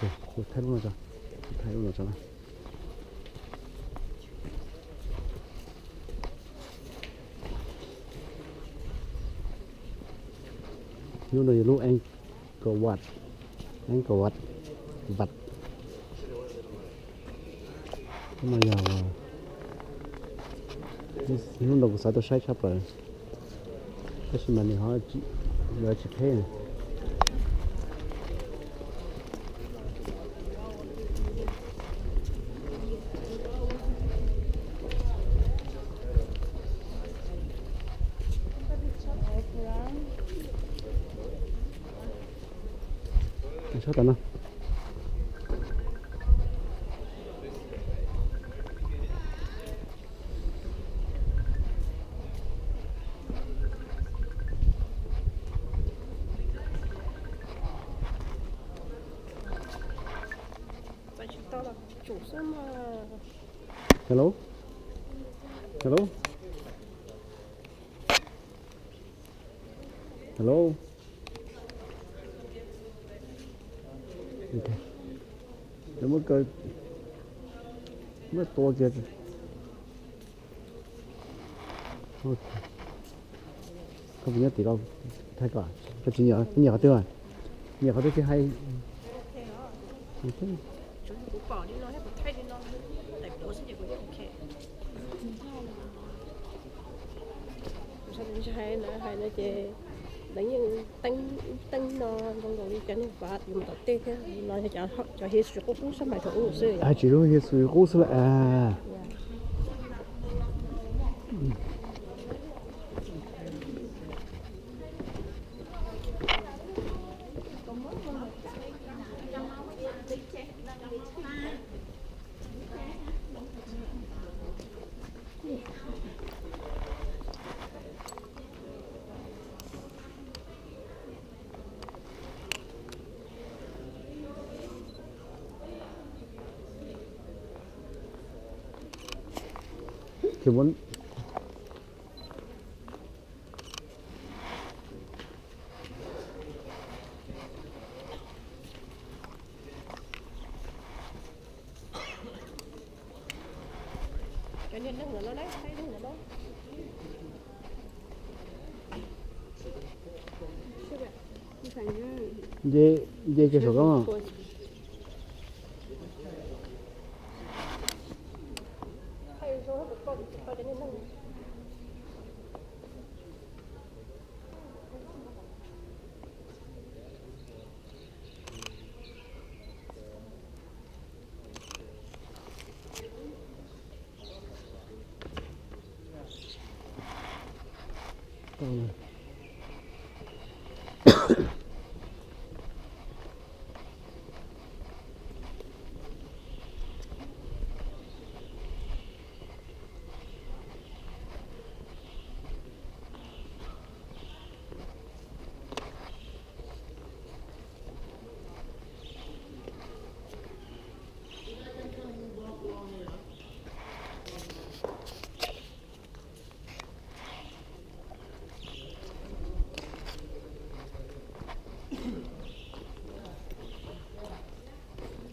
Thaij lub no tso, thaij lub no tso. Lub no yog lub Angkor Wat, Angkor Wat, Wat. Lub no yog, lub no kuv xav tuaj saib tshaj plaws, tab sis mas nws ho, lawv tsis qheb. Sab tom no. Hello. Hello. Hello. Muab tua kiag. Koj puas nyob tim ko thaij koj, koj tsis nyiam, nyiam qhov twg? Nyiam qhov twg tsis hais. Hais no ces lawv yeej teeb, teeb no zoo nkaus li cov niag vaj yus mus tom tej thiab, no yog cov history qub qub sab nraim thaum ub xwb. Hais tsis zoo history qub xwb lawm. Nce, nce kiag saum koob.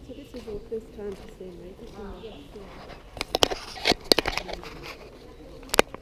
So this is your first time to swim, right? This is your first time.